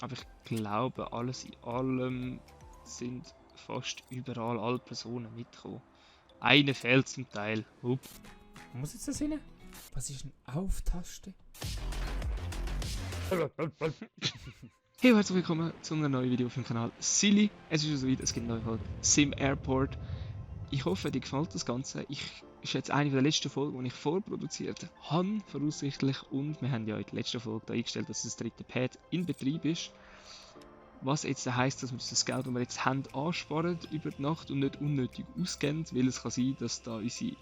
Aber ich glaube, alles in allem sind fast überall alle Personen mitgekommen. Eine fehlt zum Teil. Upp. Wo muss jetzt das hin? Was ist eine Auf-Taste? Hey und herzlich willkommen zu einem neuen Video auf dem Kanal Silly. Es ist schon soweit, es gibt eine neue Folge Sim Airport. Ich hoffe, dir gefällt das Ganze. Ist jetzt eine der letzten Folgen, die ich vorproduziert habe, voraussichtlich. Und wir haben ja in der letzten Folge da eingestellt, dass das dritte Pad in Betrieb ist. Was jetzt heisst, dass wir das Geld, das wir jetzt haben, ansparen über die Nacht und nicht unnötig ausgeben, weil es kann sein, dass da unsere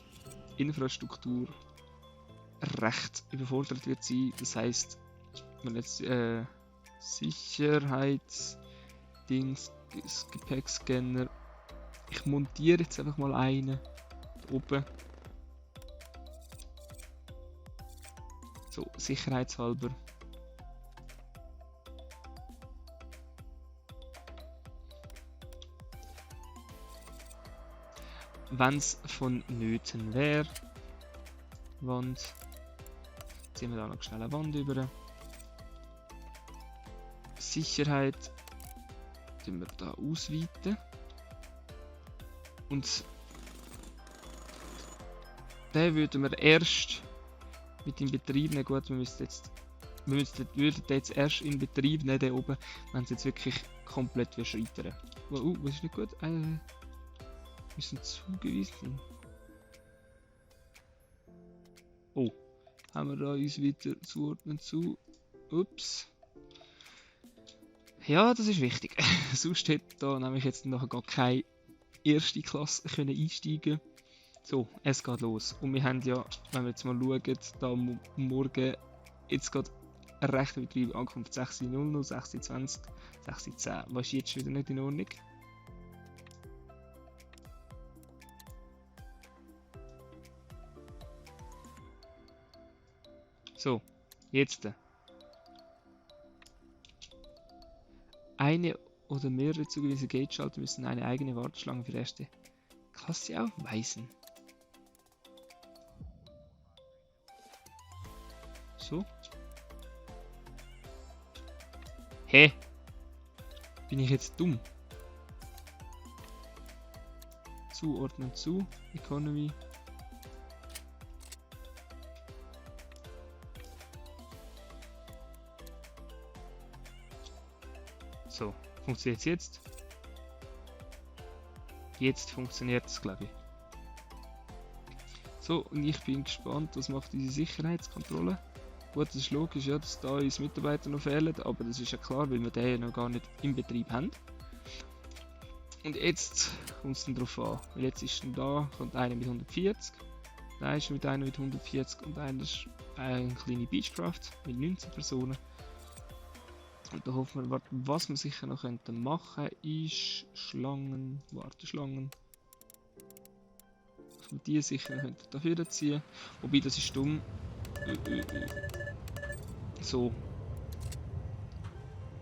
Infrastruktur recht überfordert wird sein. Das heisst, wenn jetzt Sicherheitsdings, Gepäckscanner. Ich montiere jetzt einfach mal einen oben. So, sicherheitshalber. Wenn es von Nöten wäre. Wand. Ziehen wir da noch schnell eine Wand über. Sicherheit. Tun wir da ausweiten. Und den würden wir erst mit in Betrieb nehmen. Gut, wir würden den jetzt erst in Betrieb nehmen, den oben, wenn es jetzt wirklich komplett scheitern. Was ist nicht gut? Wir müssen zugewiesen. Oh, haben wir da uns wieder zuordnen zu. Ups. Ja, das ist wichtig. Sonst hätte da nämlich jetzt noch gar keine erste Klasse können einsteigen. So, es geht los. Und wir haben ja, wenn wir jetzt mal schauen, da morgen jetzt gerade ein rechter Betrieb angekommen. 6:00, 6:20, 6:10. Was ist jetzt wieder nicht in Ordnung? So, jetzt. Eine oder mehrere zugewiesene Gate-Schalter müssen eine eigene Warteschlange für erste Klasse aufweisen. So. Hä? Bin ich jetzt dumm? Zuordnen zu. Economy. So, funktioniert es jetzt? Jetzt funktioniert es, glaube ich. So, und ich bin gespannt, was macht diese Sicherheitskontrolle. Gut, das ist logisch, ja, dass da uns Mitarbeiter noch fehlen, aber das ist ja klar, weil wir den ja noch gar nicht im Betrieb haben. Und jetzt kommt es dann darauf an, weil jetzt ist dann da, kommt einer mit 140, da ist mit einer mit 140 und einer ist eine kleine Beechcraft mit 19 Personen. Und da hoffen wir, was wir sicher noch machen könnten, ist Schlangen, Warteschlangen. Dass wir die sicher noch dafür ziehen. Wobei, das ist dumm. So.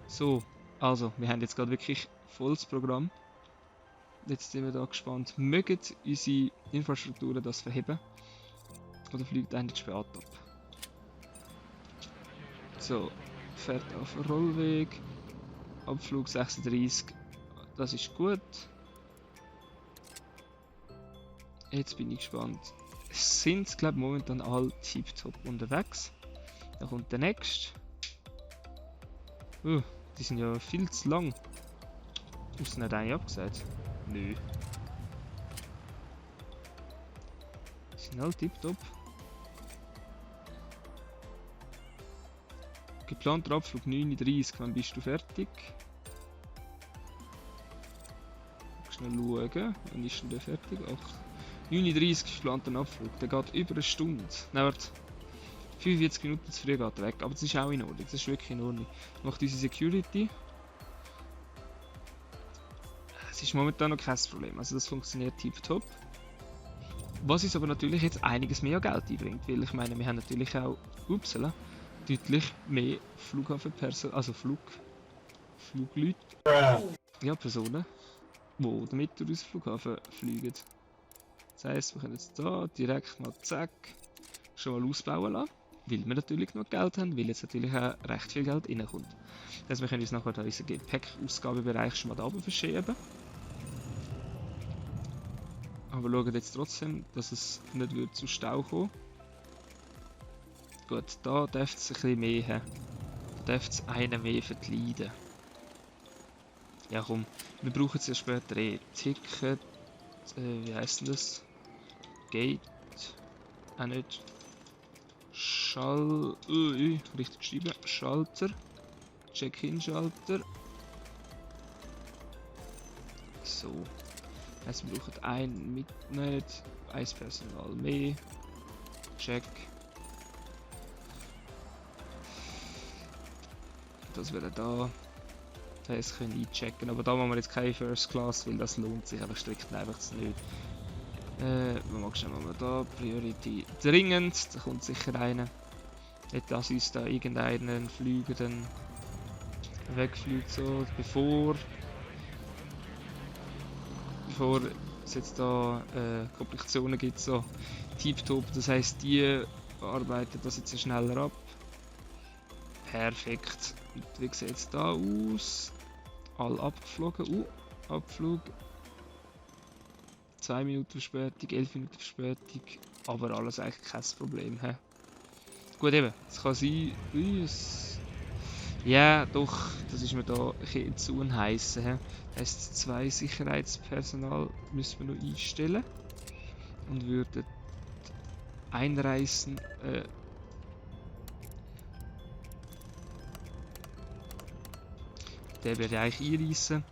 So. Also, wir haben jetzt gerade wirklich volles Programm. Jetzt sind wir da gespannt. Mögen unsere Infrastrukturen das verheben? Oder fliegt einer zu spät ab? So. Fährt auf Rollweg. Abflug 36. Das ist gut. Jetzt bin ich gespannt. Es sind, glaube ich, momentan alle tiptop unterwegs. Da kommt der nächste. Die sind ja viel zu lang. Ist nicht eine abgesagt? Nö. Die sind alle tiptop. Geplanter Abflug 9:30. Wann bist du fertig? Schnell schauen. Wann ist denn der fertig? 9:30 ist geplanter Abflug. Der geht über eine Stunde. Nein, warte. 45 Minuten zu früh geht er weg. Aber das ist auch in Ordnung. Das ist wirklich in Ordnung. Macht unsere Security. Es ist momentan noch kein Problem. Also das funktioniert tiptop. Was uns aber natürlich jetzt einiges mehr Geld einbringt. Weil ich meine, wir haben natürlich auch deutlich mehr Flughafenpersonal, also Flugleute, ja, Personen, die damit durch den Flughafen fliegen. Das heisst, wir können jetzt hier direkt mal zack schon mal ausbauen lassen. weil wir natürlich genug Geld haben, weil jetzt natürlich auch recht viel Geld reinkommt. Das heißt, wir können uns nachher da unseren Gepäckausgabebereich schon mal da oben verschieben. Aber schauen jetzt trotzdem, dass es nicht wird zu Stau kommen. Gut, da dürfte es ein bisschen mehr haben. Da dürfte es einen mehr verkleiden. Ja komm, wir brauchen es ja später eh. Ticket, wie heisst denn das? Gate, auch nicht. Richtig geschrieben. Schalter. Check-in-Schalter. So. Also wir brauchen einen Mitnet, ein Personal mehr. Check. Das wäre da. Das können wir einchecken, aber da machen wir jetzt keine First Class, weil das lohnt sich einfach strikt einfach nicht. Was machen wir da? Priority dringend, da kommt sicher einer. Nicht, dass uns da irgendeinen Flüger dann wegfliegt, so, bevor es jetzt da Komplikationen gibt, so tiptop, das heisst, die arbeiten das jetzt schneller ab. Perfekt. Und wie sieht es da aus? All abgeflogen. Abflug. 2 Minuten Verspätung, 11 Minuten Verspätung. Aber alles eigentlich kein Problem. He? Gut eben, es kann sein. Ja, doch, das ist mir da ein bisschen zu heissen. Das heisst, 2 Sicherheitspersonal müssen wir noch einstellen. Und würden einreisen. Der werde ich eigentlich einreissen.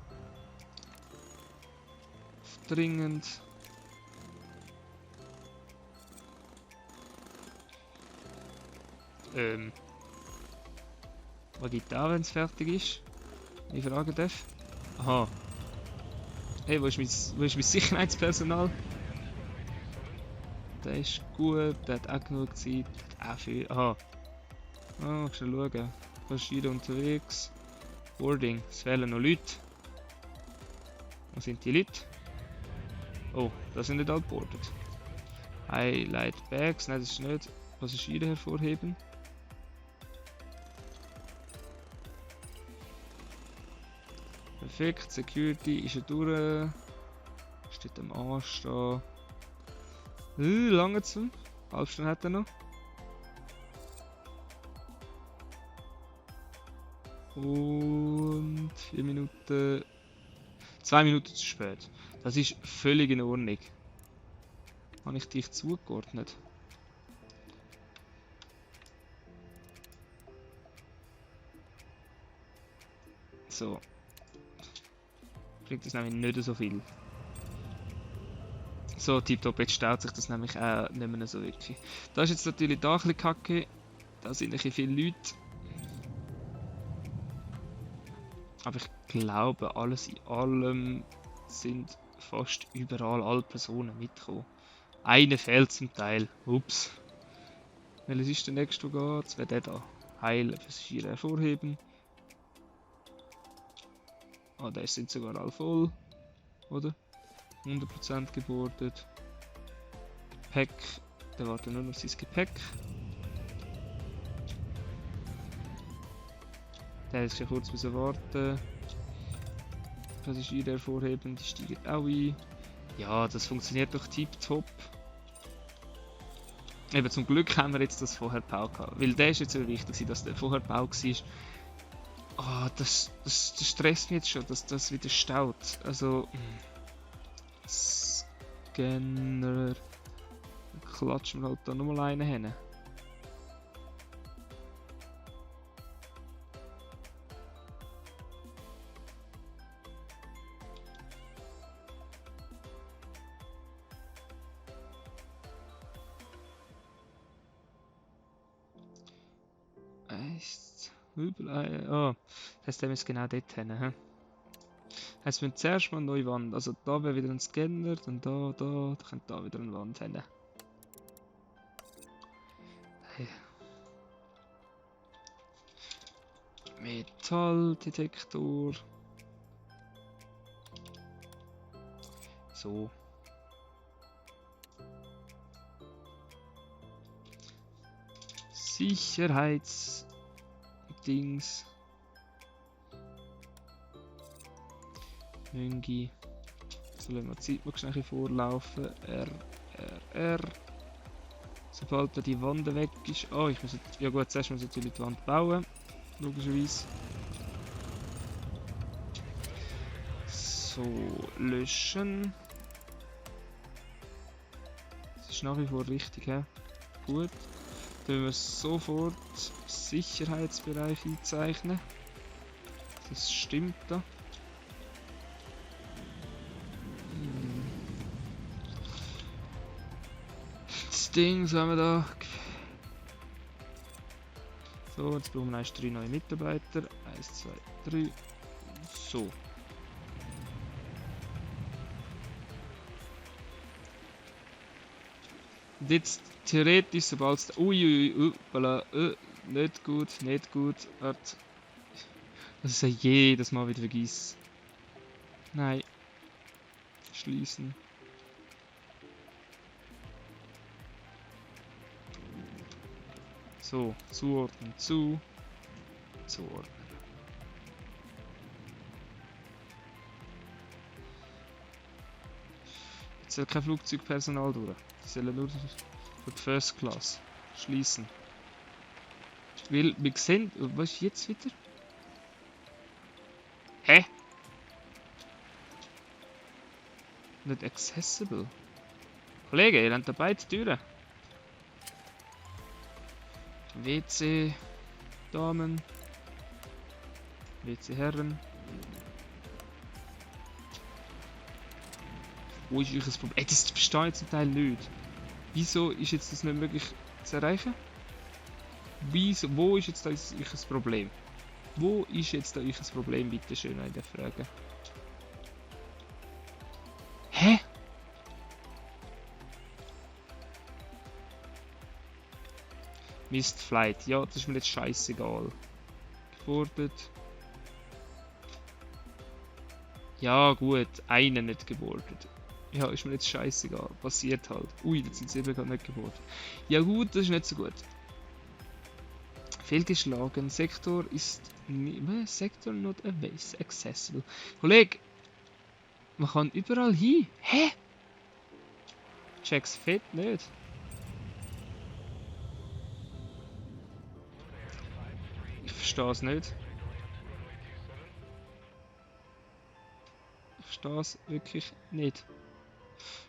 Dringend. Was gibt da, wenn es fertig ist? Ich fragen darf. Aha. Hey, wo ist mein Sicherheitspersonal? Der ist gut, der hat auch genug Zeit. Auch viel. Aha. Oh, schon schauen. Passagiere unterwegs. Boarding. Es fehlen noch Leute. Wo sind die Leute? Oh, das sind nicht alle boarded. Highlight Bags. Nein, das ist nicht. Passagiere hervorheben. Perfekt, Security ist er durch. Steht am Arsch da. Lange zum. Halb Stunde hat er noch. Und 4 Minuten. 2 Minuten zu spät. Das ist völlig in Ordnung. Habe ich dich zugeordnet? So. Kriegt das nämlich nicht so viel. So, tipptopp, jetzt staut sich das nämlich auch nicht mehr so wirklich. Da ist jetzt natürlich da ein bisschen kacke. Da sind ein bisschen viele Leute. Aber ich glaube, alles in allem sind fast überall alle Personen mitgekommen. Eine fehlt zum Teil. Ups. Welches ist der nächste, der geht? Das wäre der da. Heil, Passagiere hervorheben. Ah, der sind sogar alle voll. Oder? 100% gebordet. Gepäck. Der wartet nur noch sein Gepäck. Der ist ja kurz müssen warten. Passagiere hervorheben, die steigen auch ein. Ja, das funktioniert doch tipptopp. Eben zum Glück haben wir jetzt das vorher Pau gehabt. Weil der ist jetzt so wichtig, dass der vorher Pau war. Ah, das stresst mich jetzt schon, dass das wieder staut. Also. Scanner. Klatschen wir halt da nochmal einen hin. Oh, das heißt, der muss genau dort hin. Heißt, wir müssen zuerst mal eine neue Wand. Also da wäre wieder ein Scanner, dann da könnte da wieder eine Wand hin. Hey. Metalldetektor. So. Sicherheitsdings. Müngi. So lassen wir die Zeit mal schnell vorlaufen. R. Sobald da die Wand weg ist. Oh, ich muss jetzt, ja gut, zuerst muss ich natürlich die Wand bauen. Logischerweise. So, löschen. Das ist nach wie vor richtig, he? Gut. Dann müssen wir sofort Sicherheitsbereich einzeichnen. Das stimmt da. Das Ding, was haben wir da? So, jetzt brauchen wir erst 3 neue Mitarbeiter. 1, 2, 3. So. Und jetzt theoretisch, sobald es. Uiuiui, nicht gut, nicht gut. Warte. Das ist ja jedes Mal wieder vergiss. Nein. Schließen. So, zuordnen, zuordnen. Jetzt soll kein Flugzeugpersonal durch. Die sollen nur für die First Class schließen. Weil wir sehen, was ist jetzt wieder? Hä? Nicht accessible. Kollege, ihr habt da beide Türen. WC Damen, WC Herren. Wo ist euch das Problem? Das verstehe ich zum Teil nicht. Wieso ist jetzt das nicht möglich zu erreichen? Wieso, wo ist jetzt da euch ein Problem? Wo ist jetzt da euch ein Problem, bitte schön in der Frage? Hä? Mist Flight. Ja, das ist mir jetzt scheißegal. Gebordet. Ja, gut. Einen nicht gebordet. Ja, ist mir jetzt scheißegal. Passiert halt. Ui, jetzt sind sie eben gerade nicht gebordet. Ja gut, das ist nicht so gut. Fehlgeschlagen. Sektor ist... Sektor not accessible. Kollege! Man kann überall hin. Hä? Checks fett nicht. Ich verstehe es nicht. Ich verstehe es wirklich nicht.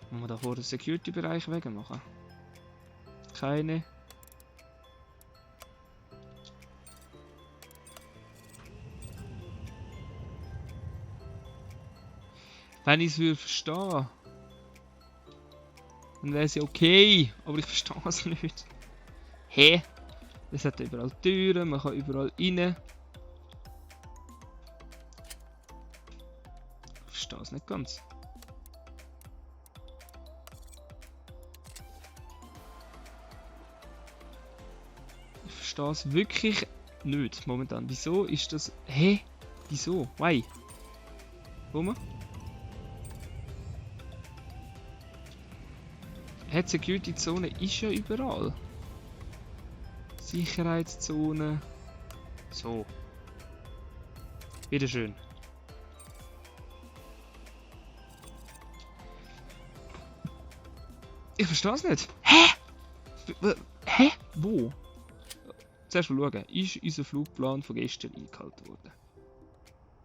Wollen wir da vor den Security-Bereich wegmachen? Keine. Wenn ich es verstehen, dann wäre es ja okay, aber ich verstehe es nicht. Hä? Es hat überall Türen, man kann überall rein. Ich verstehe es nicht ganz. Ich verstehe es wirklich nicht momentan. Wieso ist das... Hä? Wieso? Why? Warum? Die Security-Zone ist ja überall. Sicherheitszone. So. Bitteschön. Ich verstehe es nicht. Hä? Hä? Wo? Zuerst mal schauen. Ist unser Flugplan von gestern eingehalten worden?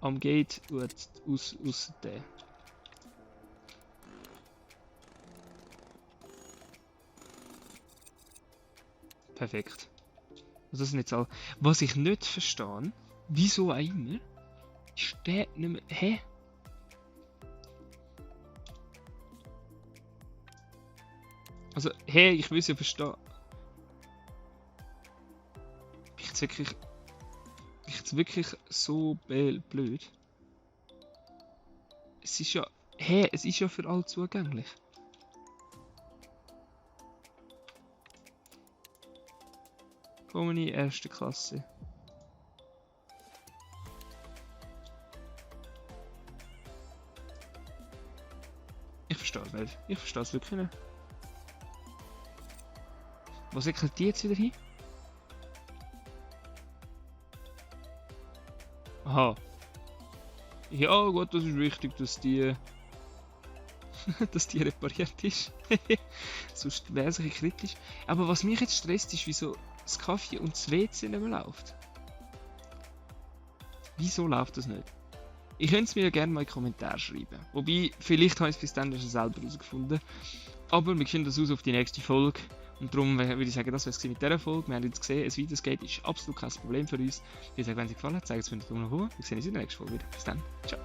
Am Gate und aus der. Perfekt. Also das sind jetzt all. Was ich nicht verstehe, wieso auch immer, ist der nicht mehr. Hä? Also, hey, ich will es ja verstehen. Bin ich jetzt wirklich so blöd? Es ist ja. Hey, es ist ja für alle zugänglich. Kommen in die erste Klasse. Ich verstehe es nicht. Ich verstehe es wirklich nicht. Wo säckelt die jetzt wieder hin? Aha. Ja gut, das ist wichtig, dass die dass die repariert ist. Sonst wäre es ein bisschen kritisch. Aber was mich jetzt stresst, ist, wieso das Kaffee und das WC nicht mehr läuft. Wieso läuft das nicht? Ihr könnt es mir ja gerne mal in die Kommentare schreiben. Wobei, vielleicht habe ich es bis dann schon selber herausgefunden. Aber wir finden das aus auf die nächste Folge. Und darum würde ich sagen, das war es mit dieser Folge. Wir haben jetzt gesehen, ein Video geht ist absolut kein Problem für uns. Ich würde sagen, wenn es euch gefallen hat, zeigt es mir einen Daumen nach oben. Wir sehen uns in der nächsten Folge wieder. Bis dann. Ciao.